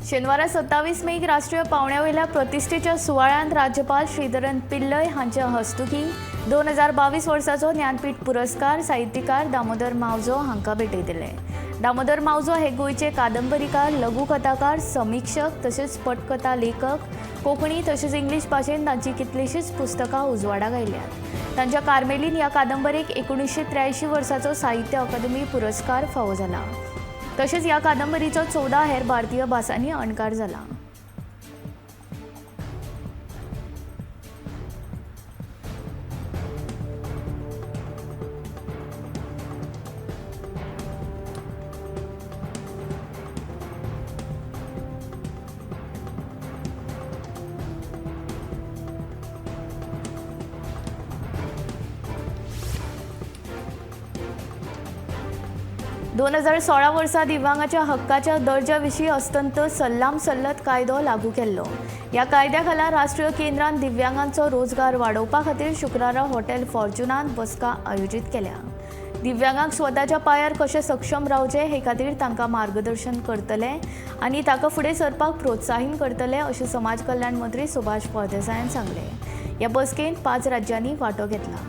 शेनवारा 27 मेक राष्ट्रीय पावंड्या वयल्या प्रतिश्ठेच्या सुवाळ्यांत राज्यपाल श्रीधरन पिल्लय हांच्या हस्तुकीं 2022 वर्साचो ज्ञानपीठ पुरस्कार साहित्यकार दामोदर मावजो हांकां भेटयतले. दामोदर मावजो हे गोंयचे कादंबरीकार, लघुकथाकार, समिक्षक तशेंच पटकथा लेखक. कोंकणी तशेंच इंग्लीश भाशेन तांची कितलींशींच पुस्तकां उजवाडाक आयल्यात. तांच्या कार्मेलीन ह्या कादंबरीक 1983 वर्साचो साहित्य अकादमी पुरस्कार फावो जाला. तशेंच ह्या कादंबरीचो 14 हेर भारतीय भासांनी अणकार जाला. दोन 2016 वर्सा दिव्यांगाच्या हक्काच्या दर्जा विशीं अस्तंत सल्लाम सल्लत कायदो लागू केल्लो. ह्या कायद्या खाला राष्ट्रीय केंद्रान दिव्यांगांचो रोजगार वाडोवपा खातीर शुक्रारा हॉटेल फॉर्च्युनान बसका आयोजीत केल्या. दिव्यांगांक स्वताच्या पांयार कशें सक्षम रावचें हे खातीर तांकां मार्गदर्शन करतले आनी ताका फुडें सरपाक प्रोत्साहीत करतले अशें समाज कल्याण मंत्री सुभाष फळदेसायान सांगलें. ह्या बसकेंत 5 राज्यांनी वांटो घेतला.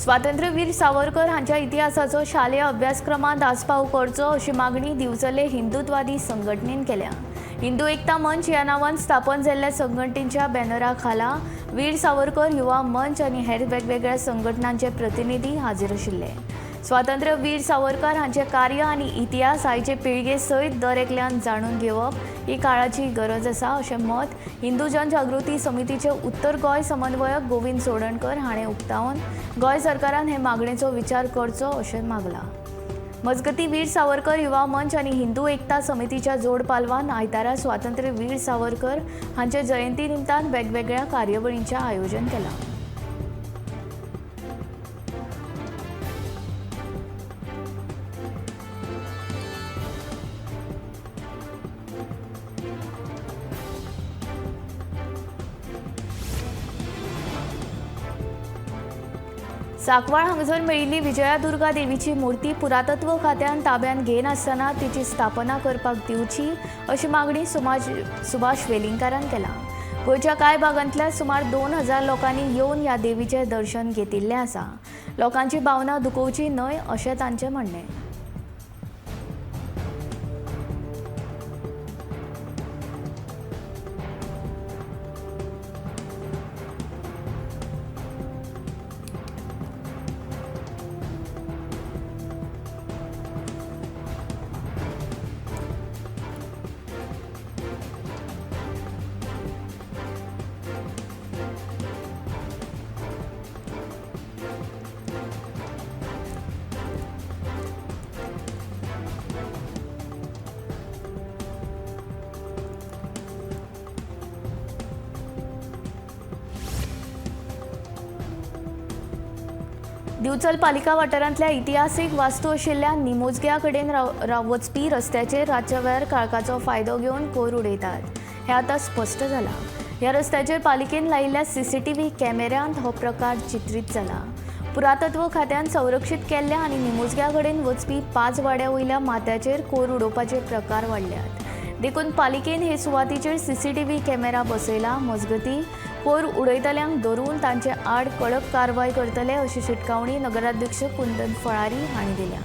स्वातंत्र्यवीर सावरकर हांच्या इतिहासाचो शालेय अभ्यासक्रमांत आस्पाव करचो अशी मागणी दिवचले हिंदुत्वादी संघटनेन केल्या. हिंदू एकता मंच ह्या नांवान स्थापन जाल्ल्या संघटनेच्या बॅनरा खाला वीर सावरकर युवा मंच आनी हेर वेगवेगळ्या संघटनांचे प्रतिनिधी हाजीर आशिल्ले. स्वातंत्र्यवीर सावरकर हांचे कार्य आनी इतिहास आयचे पिळगे सयत दर एकल्यान जाणून घेवप ही काळाची गरज आसा अशें मत हिंदू जनजागृती समितीचे उत्तर गोंय समन्वयक गोविंद चोडणकर हाणें उक्तावन गोंय सरकारान हे मागणेचो विचार करचो अशें मागलां. मजगतीं वीर सावरकर युवा मंच आनी हिंदू एकता समितीच्या जोड पालवान आयतारा स्वातंत्र्यवीर सावरकर हांचे जयंती निमतान वेगवेगळ्या कार्यावळींचें आयोजन केलां. सांकवाळ हांगासर मेळिल्ली विजयादुर्गा देवीची मूर्ती पुरातत्व खात्यान ताब्यांत घेनासतना तिची स्थापना करपाक दिवची अशी मागणी सुभाष वेलिंगकारान केला. गोंयच्या कांय भागांतल्या सुमार 2000 लोकांनी येवन ह्या देवीचें दर्शन घेतिल्लें आसा. लोकांची भावना दुखोवची न्हय अशें तांचें म्हणणें. दिवचल पालिका वाठारांतल्या इतिहासीक वास्तू आशिल्ल्या निमोजग्या कडेन वचपी रस्त्याचेर रातच्या वेळार काळखाचो फायदो घेवन कोयर उडयतात हें आतां स्पश्ट जालां. ह्या रस्त्याचेर पालिकेन लायिल्ल्या सीसीटीव्ही कॅमेऱ्यांत हो प्रकार चित्रीत जाला. पुरातत्व खात्यान संरक्षीत केल्ल्या आनी निमोजग्या कडेन वचपी 5 वाड्या वयल्या माथ्याचेर कोयर उडोवपाचे प्रकार वाडल्यात. देखून पालिकेन हे सुवातीचेर सीसीटीव्ही कॅमेरा बसयला. मजगतीं कोयर उडयतल्यांक धरून तांचे आड कडक कारवाय करतले अशी शिटकावणी नगराध्यक्ष कुंदन फळारी हांणी दिल्या.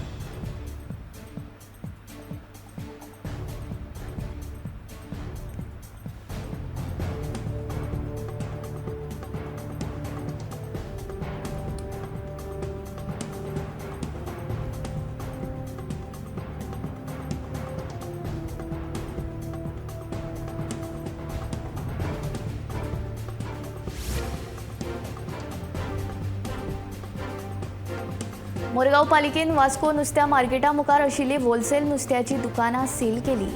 मुरगांव पालिकेन वास्को नुस्त्या मार्केटा मुखार आशिल्ली होलसेल नुस्त्याची दुकानां सील केली.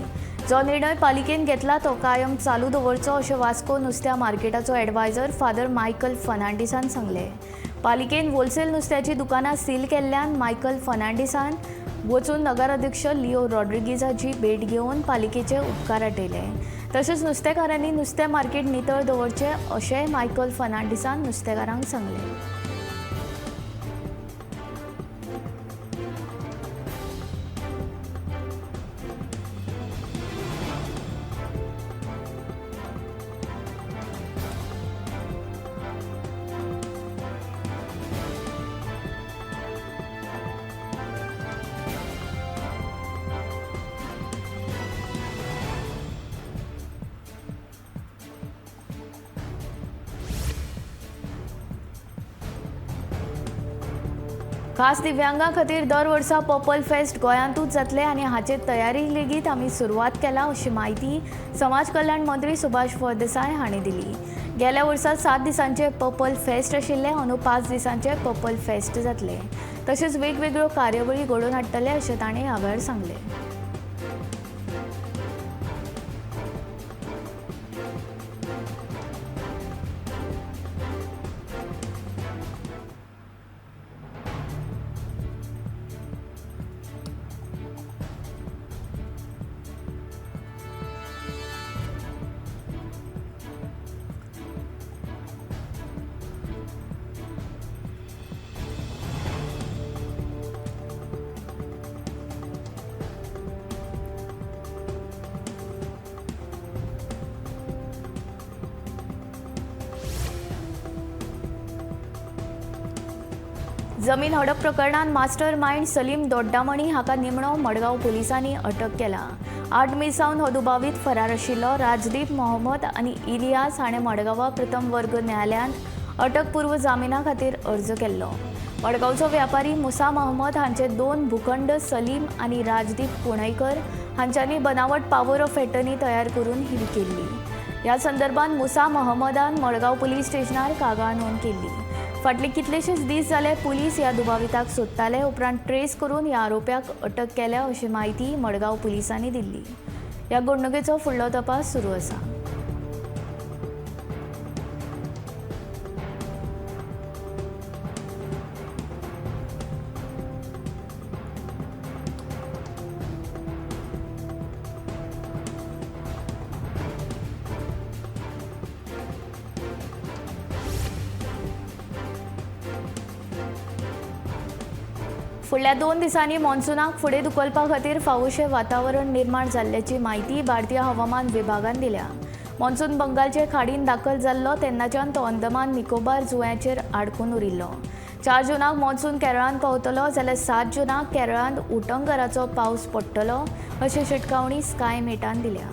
जो निर्णय पालिकेन घेतला तो कायम चालू दवरचो अशें वास्को नुस्त्या मार्केटाचो एडवायजर फादर मायकल फर्नांडीसान सांगलें. पालिकेन होलसेल नुस्त्याची दुकानां सील केल्ल्यान मायकल फर्नांडीसान वचून नगराध्यक्ष लिओ रॉड्रिगीजाची भेट घेवन पालिकेचे उपकार आटयले. तशेंच नुस्तेकारांनी नुस्तें मार्केट नितळ दवरचें अशेंय मायकल फर्नांडीसान नुस्तेकारांक सांगलें. खास दिव्यांगां खातीर दर वर्सा पर्पल फेस्ट गोंयांतूच जातले आनी हाचे तयारी लेगीत आमी सुरवात केला अशी म्हायती समाज कल्याण मंत्री सुभाष फळदेसाय हांणी दिली. गेल्या वर्सा 7 दिसांचे पर्पल फेस्ट आशिल्ले, अंदू 5 दिसांचे पर्पल फेस्ट जातले. तशेंच वेगवेगळ्यो कार्यावळी घडोवन हाडटले अशें तांणी ह्या वेळार सांगलें. जमीन हडप प्रकरणात मास्टर मायंड सलीम दोड्डामणी हाका निमणो मडगांव पुलिसांनी अटक केला. 8 मे सावन हो दुबावीत फरार आशिल्लो. राजदीप मोहम्मद आनी इलियास हाणें मडगांवा प्रथम वर्ग न्यायालयांत अटकपूर्व जामिना खातीर अर्ज केल्लो. मडगांवचो व्यापारी मुसा मोहम्मद हांचे 2 भूखंड सलीम आनी राजदीप पुणेकर हांच्यांनी बनावट पावर ऑफ एटर्नी तयार करून ही केल्ली. ह्या संदर्भात मुसा मोहम्मदान मडगांव पुलीस स्टेशनार कागाळ नोंद केल्ली. फाटले कितलेशेच दीस जाले पुलीस ह्या दुबाविताक सोदताले. उपरांत ट्रेस करून ह्या आरोप्याक अटक केल्या अशी म्हायती मडगांव पुलिसांनी दिल्ली. ह्या घडणुकेचो फुडलो तपास सुरू आसा. फुडल्या 2 दिसांनी मॉन्सुनाक फुडें धुकलपा खातीर फावोशें वातावरण निर्माण जाल्ल्याची म्हायती भारतीय हवामान विभागान दिल्या. मॉन्सून बंगालचे खाडीन दाखल जाल्लो तेन्नाच्यान तो अंदमान निकोबार जुंव्याचेर आडकून उरिल्लो. 4 जूनाक मॉन्सून केरळांत पावतलो जाल्यार 7 जूनाक केरळांत उटंगराचो पावस पडटलो अशी शिटकावणी स्काय मेटान दिल्या.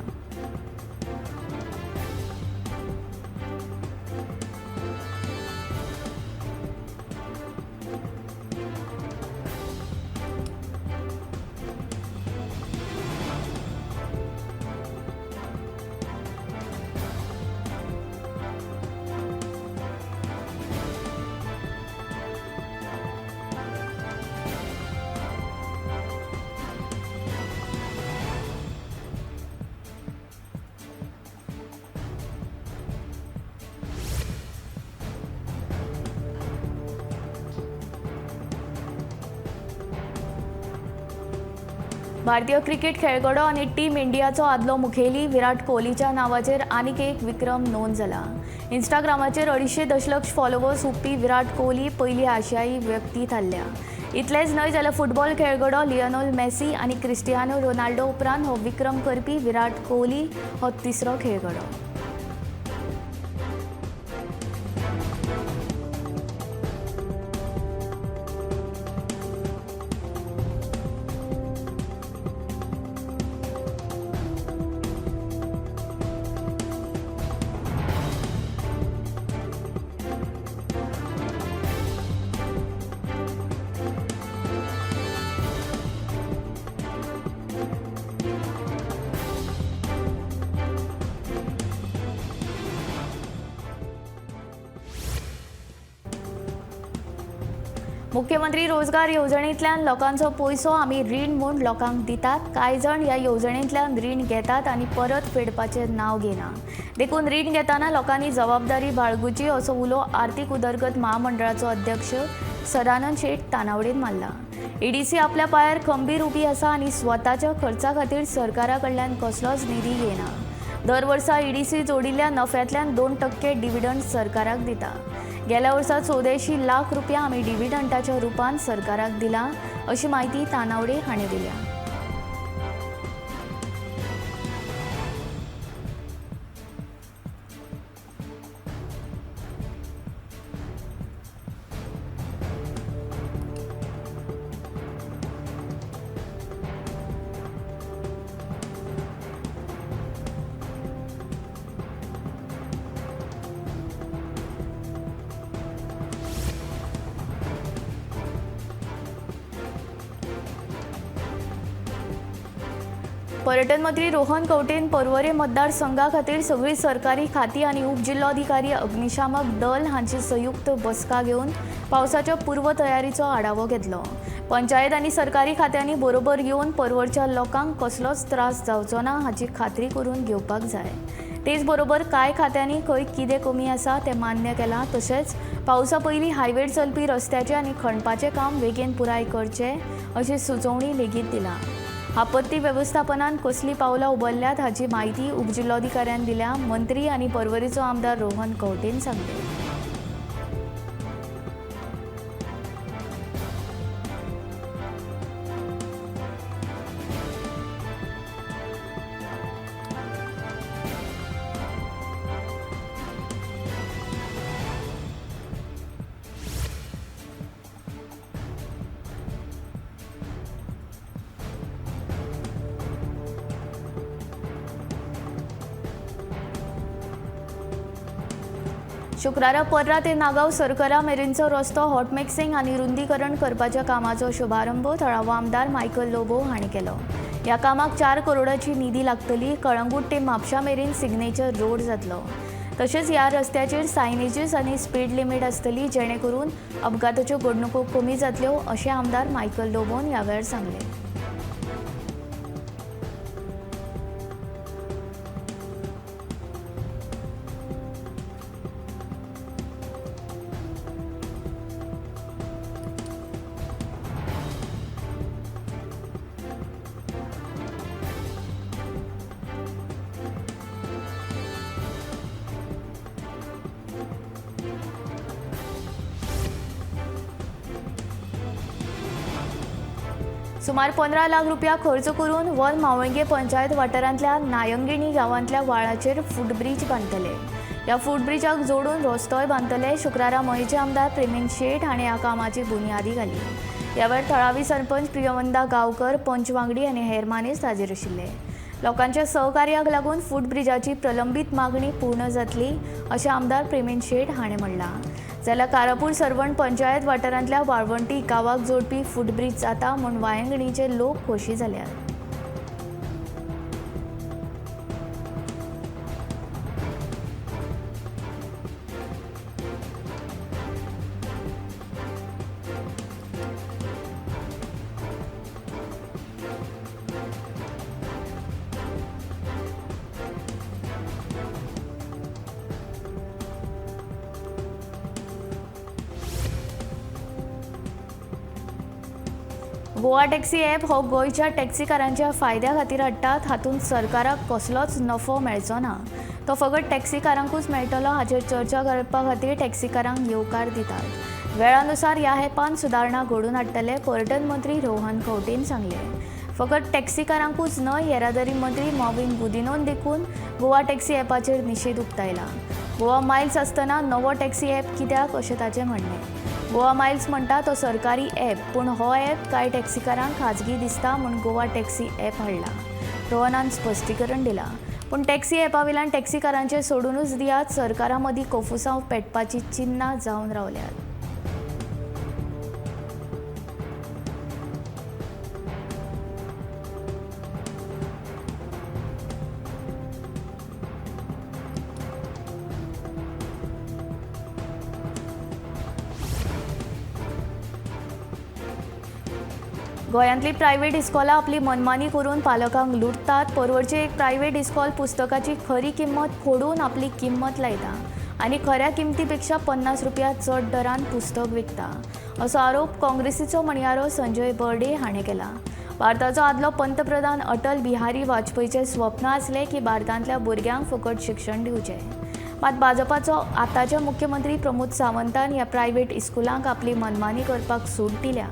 भारतीय क्रिकेट खेळगडो आनी टीम इंडियाचो आदलो मुखेली विराट कोहलीच्या नांवाचेर आनीक एक विक्रम नोंद जाला. इंस्टाग्रामाचेर 2.5 दशलक्ष फॉलोवर्स हुपपी विराट कोहली पयली आशियाई व्यक्ती थारल्या. इतलेंच न्हय जाल्यार फुटबॉल खेळगडो लियोनेल मेसी आनी क्रिस्टियानो रोनाल्डो उपरांत हो विक्रम करपी विराट कोहली हो तिसरो खेळगडो. मुख्यमंत्री रोजगार येवजणेंतल्यान लोकांचो पयसो आमी रीण म्हूण लोकांक दितात। कांय जाण ह्या येवजणेंतल्यान रीण घेतात आनी परत फेडपाचें नांव घेना, देखून रीण घेतना लोकांनी जबाबदारी बाळगुची असो उलो आर्थिक उदरगत महामंडळाचो अध्यक्ष सदानंद शेट तानावडेन मारला। ईडीसी आपल्या पांयार खंबीर उबी आसा आनी स्वताच्या खर्चा खातीर सरकारा कडल्यान कसलोच निधी घेना। दर वर्सा ईडीसी जोडिल्ल्या नफ्यांतल्यान 2% डिव्हिडंड सरकाराक दिता। गेल्या वर्सा 84 लाख रुपया आमी डिव्हिडंडाच्या रुपान सरकाराक दिला अशी माहिती तानावडे हांणी दिल्या। पर्यटन मंत्री रोहन खंवटेन पर्वरे मतदारसंघा खातीर सगळी सरकारी खाती आनी उपजिल्लोधिकारी अग्निशामक दल हांची संयुक्त बसका घेवन पावसाच्या पूर्वतयारीचो आढावो घेतलो। पंचायत आनी सरकारी खात्यांनी बरोबर येवन पर्वरच्या लोकांक कसलोच त्रास जावचो ना हाची खात्री करून घेवपाक जाय। तेच बरोबर कांय खात्यांनी खंय कितें कमी आसा तें मान्य केलां। तशेंच पावसा पयलीं हायवेर चलपी रस्त्याचें आनी खणपाचें काम बेगीन पुराय करचें अशी सुचोवणी लेगीत दिला। आपत्ती वेवस्थापनान कसली पावलां उबारल्यात हाची म्हायती उपजिल्लोधिकाऱ्यान दिल्या। मंत्री आनी पर्वरीचो आमदार रोहन खंवटेन सांगलें। शुक्रारा पर्रा ते नागांव सरकरा मेरेनचो रस्तो हॉटमिक्सिंग आनी रुंदीकरण करपाच्या कामाचो शुभारंभ थळावो आमदार मायकल लोबो हांणी केलो। ह्या कामाक 4 करोडाची निधी लागतली। कळंगूट ते म्हापशा मेरेन सिग्नेचर रोड जातलो। तशेंच ह्या रस्त्याचेर सायनेजीस आनी स्पीड लिमीट आसतली, जेणे करून अपघाताच्यो घडणुको कमी जातल्यो अशें आमदार मायकल लोबोन ह्या वेळार सांगलें। सुमार 15 लाख रुपया खर्च करून वन मावळंगे पंचायत वाठारांतल्या नायंगिणी गांवांतल्या व्हाळाचेर फुटब्रीज बांदतले। ह्या फुटब्रिजाक जोडून रस्तोय बांदतले। शुक्रारा मयेचे आमदार प्रेमेंद शेट हाणें ह्या कामाची बुन्यादी घाली। ह्या वेळार थळावी सरपंच प्रियवंदा गांवकर, पंच वांगडी आनी हेर मानेस्त हाजीर आशिल्ले। लोकांच्या सहकार्याक लागून फुटब्रिजाची प्रलंबीत मागणी पूर्ण जातली अशें आमदार प्रेमेंद शेट हाणें म्हणलां। जाल्यार कारापूर सर्वण पंचायत वाठारांतल्या वाळवंटी गांवाक जोडपी फुटब्रीज जाता म्हूण वायंगणीचे लोक खोशी जाल्यात। गोवा टॅक्सी ॲप हो गोंयच्या टॅक्सीकारांच्या फायद्या खातीर हाडटात, हातूंत सरकाराक कसलोच नफो मेळचो ना, तो फकत टॅक्सीकारांकूच मेळटलो हाचेर चर्चा करपा खातीर टॅक्सीकारांक येवकार दितात। वेळानुसार ह्या ॲपान सुदारणा घडोवन हाडटले, पर्यटन मंत्री रोहन खंवटेन सांगलें। फकत टॅक्सीकारांकूच न्हय, येरादारी मंत्री मॉविन गुदिनोन देखून गोवा टॅक्सी ॲपाचेर निशेध उक्तायला। गोवा मायल्स आसतना नवो टॅक्सी ॲप कित्याक अशें ताचें म्हणणें। गोवा मायल्स म्हणटा तो सरकारी ॲप, पूण हो ॲप कांय टॅक्सीकारांक खाजगी दिसता म्हूण गोवा टॅक्सी ॲप हाडला, रोहनान स्पश्टीकरण दिलां। पूण टॅक्सी ॲपा वयल्यान टॅक्सीकारांचें सोडूनच दियात, सरकारा मदीं कोफुसांव पेटपाची चिन्नां जावन रावल्यात। गोंयांतली प्रायव्हेट इस्कोलां आपली मनमानी करून पालकांक लुटतात। परवडचे एक प्रायव्हेट इस्कोल पुस्तकाची खरी किंमत फोडून आपली किंमत लायता आनी खऱ्या किमतीपेक्षा 50 रुपया चड दरान पुस्तक विकता असो आरोप काँग्रेसीचो म्हणयारो संजय बर्डे हाणें केला। भारताचो आदलो पंतप्रधान अटल बिहारी वाजपेयीचें स्वप्न आसलें की भारतांतल्या भुरग्यांक फुकट शिक्षण दिवचें, मात भाजपाचो आतांचे मुख्यमंत्री प्रमोद सावंतान ह्या प्रायव्हेट इस्कुलांक आपली मनमानी करपाक सूट दिल्या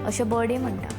अशें बर्डे म्हणटा।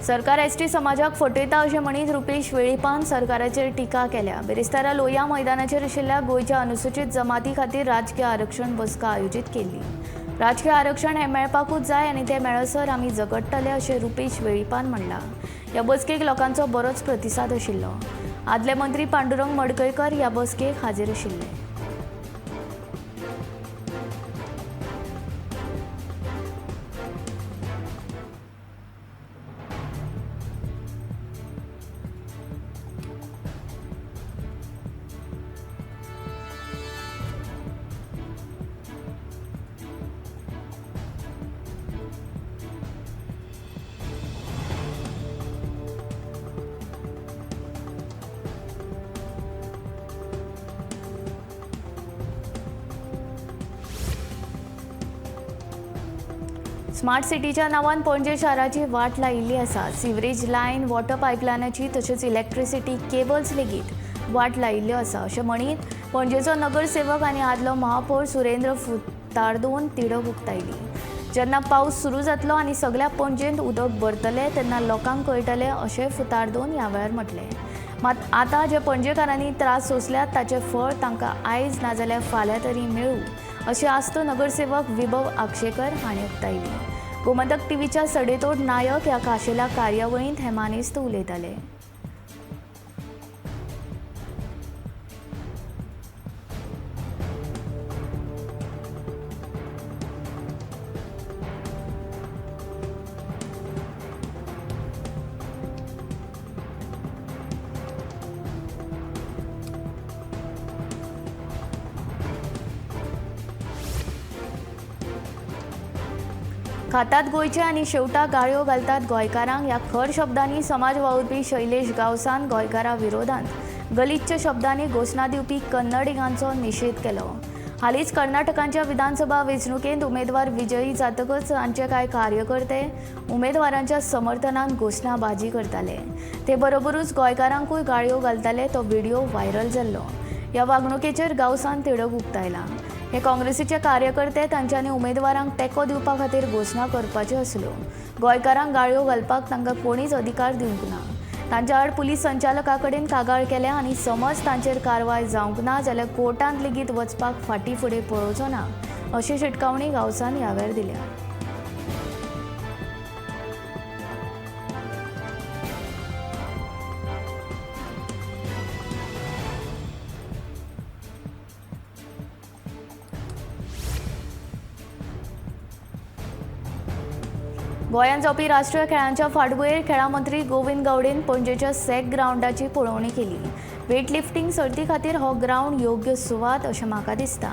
सरकार एसटी समाजाक फटयता अशें म्हणीत रुपेश वेळीपान सरकाराचेर टिका केल्या। बिरेस्तारा लोहिया मैदानाचेर आशिल्ल्या गोंयच्या अनुसूचित जमाती खातीर राजकीय आरक्षण बसका आयोजीत केल्ली। राजकीय आरक्षण हें मेळपाकूच जाय आनी तें मेळसर आमी झगडटले अशें रुपेश वेळीपान म्हणलां। ह्या बसकेक लोकांचो बरोच प्रतिसाद आशिल्लो। आदले मंत्री पांडुरंग मडकयकर ह्या बसकेक हाजीर आशिल्ले। स्मार्ट सिटीच्या नांवान पणजे शाराची वाट लायिल्ली आसा। सिवरेज लायन, वॉटर पायपलायनाची तशेंच इलेक्ट्रिसिटी केबल्स लेगीत वाट लायिल्ल्यो आसा अशें म्हणीत पणजेचो नगरसेवक आनी आदलो महापौर सुरेंद्र फुतार्दोन तिडक उक्तायली। जेन्ना पावस सुरू जातलो आनी सगळ्या पणजेंत उदक भरतलें तेन्ना लोकांक कळटलें अशें फुतार्दोन ह्या वेळार म्हटलें। मात आतां जे पणजेकारांनी त्रास सोंसल्यात ताचें फळ तांकां आयज नाजाल्यार फाल्यां तरी मेळूं अशी आस्त नगरसेवक विभव आक्षेकर हाणें उक्तायली। गोमंतक टीव्हीच्या सडेतोड नायक ह्या खाशेल्या कार्यावळींत हे मानेस्त उलयताले। खातात गोंयचे आनी शेवटाक गाळयो घालतात गोंयकारांक ह्या खर शब्दांनी समाज वावुरपी शैलेश गांवसान गोंयकारा विरोधांत गलिच्छ शब्दांनी घोशणा दिवपी कन्नडिगांचो निशेध केलो। हालींच कर्नाटकांच्या विधानसभा वेंचणुकेंत उमेदवार विजयी जातकच तांचे कांय कार्यकर्ते उमेदवारांच्या समर्थनान घोशणाबाजी करताले, ते बरोबरूच गोंयकारांकूय गाळयो घालताले तो व्हिडिओ व्हायरल जाल्लो। ह्या वागणुकेचेर गांवसान तिडक उक्तायला। हे काँग्रेसीचे कार्यकर्ते तांच्यांनी उमेदवारांक तेंको दिवपा खातीर घोशणा करपाच्यो आसल्यो। गोंयकारांक गाळयो घालपाक तांकां कोणीच अधिकार दिवंक ना। तांच्या आड पुलीस संचालका कडेन कागाळ केल्या आनी समज तांचेर कारवाय जावंक ना जाल्यार कोर्टांत लेगीत वचपाक फाटीं फुडें पळोवचो ना अशी शिटकावणी गांवसान ह्या वेळार दिल्या। गोंयांत जावपी राष्ट्रीय खेळांच्या फाटभुंयेर खेळां मंत्री गोविंद गावडेन पणजेच्या सॅक ग्रावंडाची पळोवणी केली। वेटलिफ्टींग सर्ती खातीर हो ग्रावंड योग्य सुवात अशें म्हाका दिसता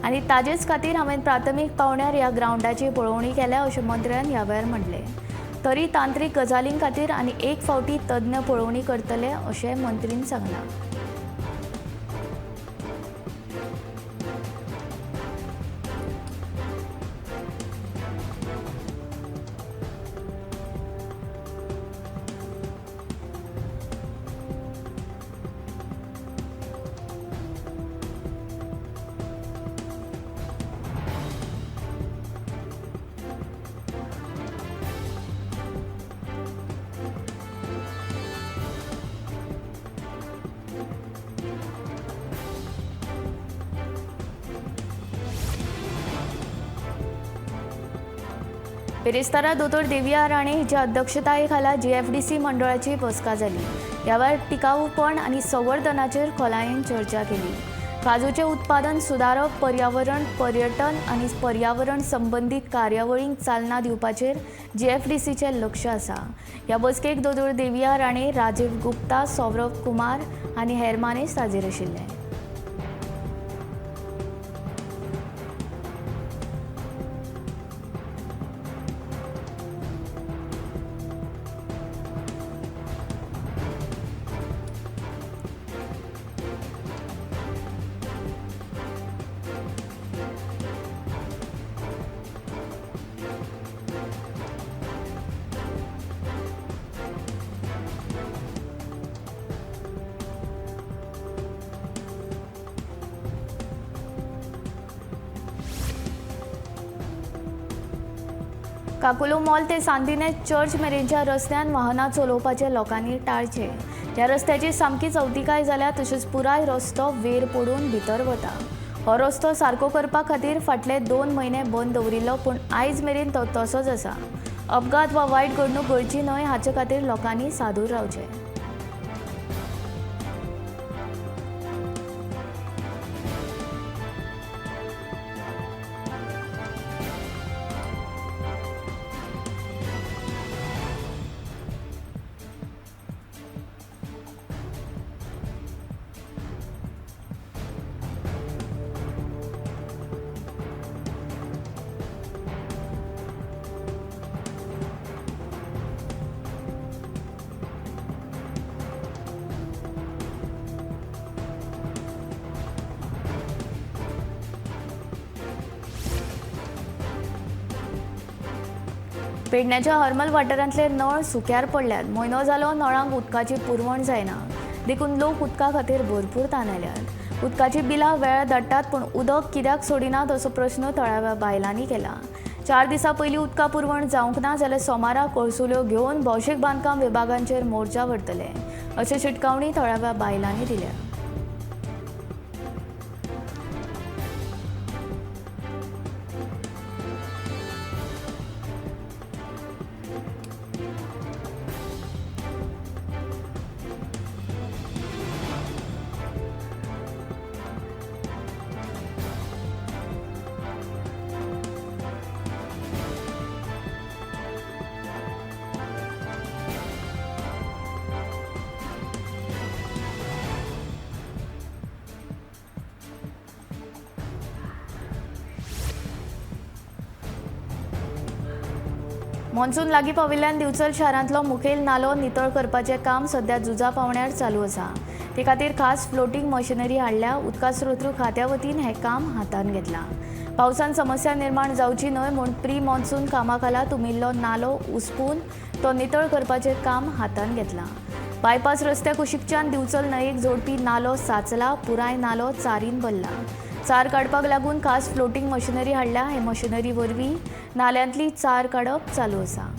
आनी ताजेच खातीर हांवें प्राथमीक पावंड्यार ह्या ग्रावंडाची पळोवणी केल्या अशें मंत्र्यान ह्या वेळार म्हणलें। तरी तांत्रीक गजालीं खातीर आनी एक फावटी तज्ञ पळोवणी करतले अशें मंत्रीन सांगलां। बिरेस्तारा दोतोर देविया राणे हिच्या अध्यक्षताये खाला जीएफडीसी मंडळाची बसका जाली. ह्या वेळार टिकाऊपण आनी संवर्धनाचेर खोलायेन चर्चा केली. काजूचें उत्पादन सुदारप, पर्यावरण, पर्यटन आनी पर्यावरण संबंदीत कार्यावळींक चालना दिवपाचेर जीएफडीसीचें लक्ष आसा. ह्या बसकेक दोतोर देविया राणे, राजीव गुप्ता, सौरभ कुमार आनी हेर मानेस्त हाजीर आशिल्ले. काकुलो मॉल ते सांदिने चर्च मेरेनच्या रस्त्यान वाहनां चलोवपाचे लोकांनी टाळचे. ह्या रस्त्याची सामकी चवतिकाय जाल्या, तशेंच पुराय रस्तो वेर पडून भितर वता. हो रस्तो सारको करपा खातीर फाटले 2 म्हयने बंद दवरिल्लो, पूण आयज मेरेन तो तसोच आसा. अपघात वा वायट घडणूक घडची न्हय हाचे खातीर लोकांनी सादूर रावचें. पेडण्याच्या हरमल वाठारांतले नळ सुक्यार पडल्यात. म्हयनो जालो नळांक उदकाची पुरवण जायना, देखून लोक उदका खातीर भरपूर ताणल्यात. उदकाची बिलां वेळार धाडटात, पूण उदक कित्याक सोडिनात असो प्रश्न थळाव्या बायलांनी केला. 4 दिसां पयलीं उदका पुरवण जावंक ना जाल्यार सोमारा कळसुल्यो घेवन भौशीक बांदकाम विभागांचेर मोर्चा व्हरतले अशी शिटकावणी थळाव्या बायलांनी दिल्या. मॉन्सून लागीं पाविल्ल्यान दिवचल शारांतलो मुखेल नालो नितळ करपाचें काम सध्या झुजा पावण्यार चालू आसा. ते खातीर खास फ्लोटींग मशिनरी हाडल्या. उदका स्रोत खात्या वतीन हें काम हातांत घेतलां. पावसान समस्या निर्माण जावची न्हय म्हूण प्री मॉन्सून कामा खाला तुमिल्लो नालो उसपून तो नितळ करपाचें काम हातांत घेतलां. बायपास रस्त्या कुशीकच्यान दिवचल न्हंयेक जोडपी नालो साचला. पुराय नालो चारीन भरला. चार काडपाक लागून खास फ्लोटींग मशिनरी हाडल्या. हे मशिनरी वरवीं नाल्यांतली चार काडप चालू आसा.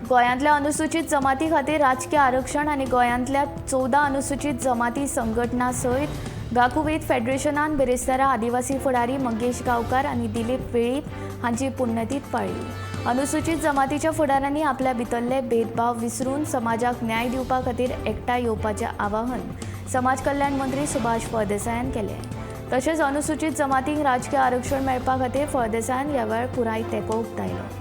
गोंयांतल्या अनुसूचित जमाती खातीर राजकीय आरक्षण आनी गोंयांतल्या 14 अनुसूचित जमाती संघटना सयत गाकुवेत फेडरेशनान बिरेस्तारा आदिवासी फुडारी मंगेश गांवकार आनी दिलीप वेळीप हांची पुण्यतीथ पाळ्ळी. अनुसूचित जमातीच्या फुडाऱ्यांनी आपल्या भितरले भेदभाव विसरून समाजाक न्याय दिवपा खातीर एकठांय येवपाचें आवाहन समाज कल्याण मंत्री सुभाष फळदेसायान केलें. तशेंच अनुसूचित जमातींक राजकीय आरक्षण मेळपा खातीर फळदेसायान ह्या वेळार पुराय तेंको उक्तायलो.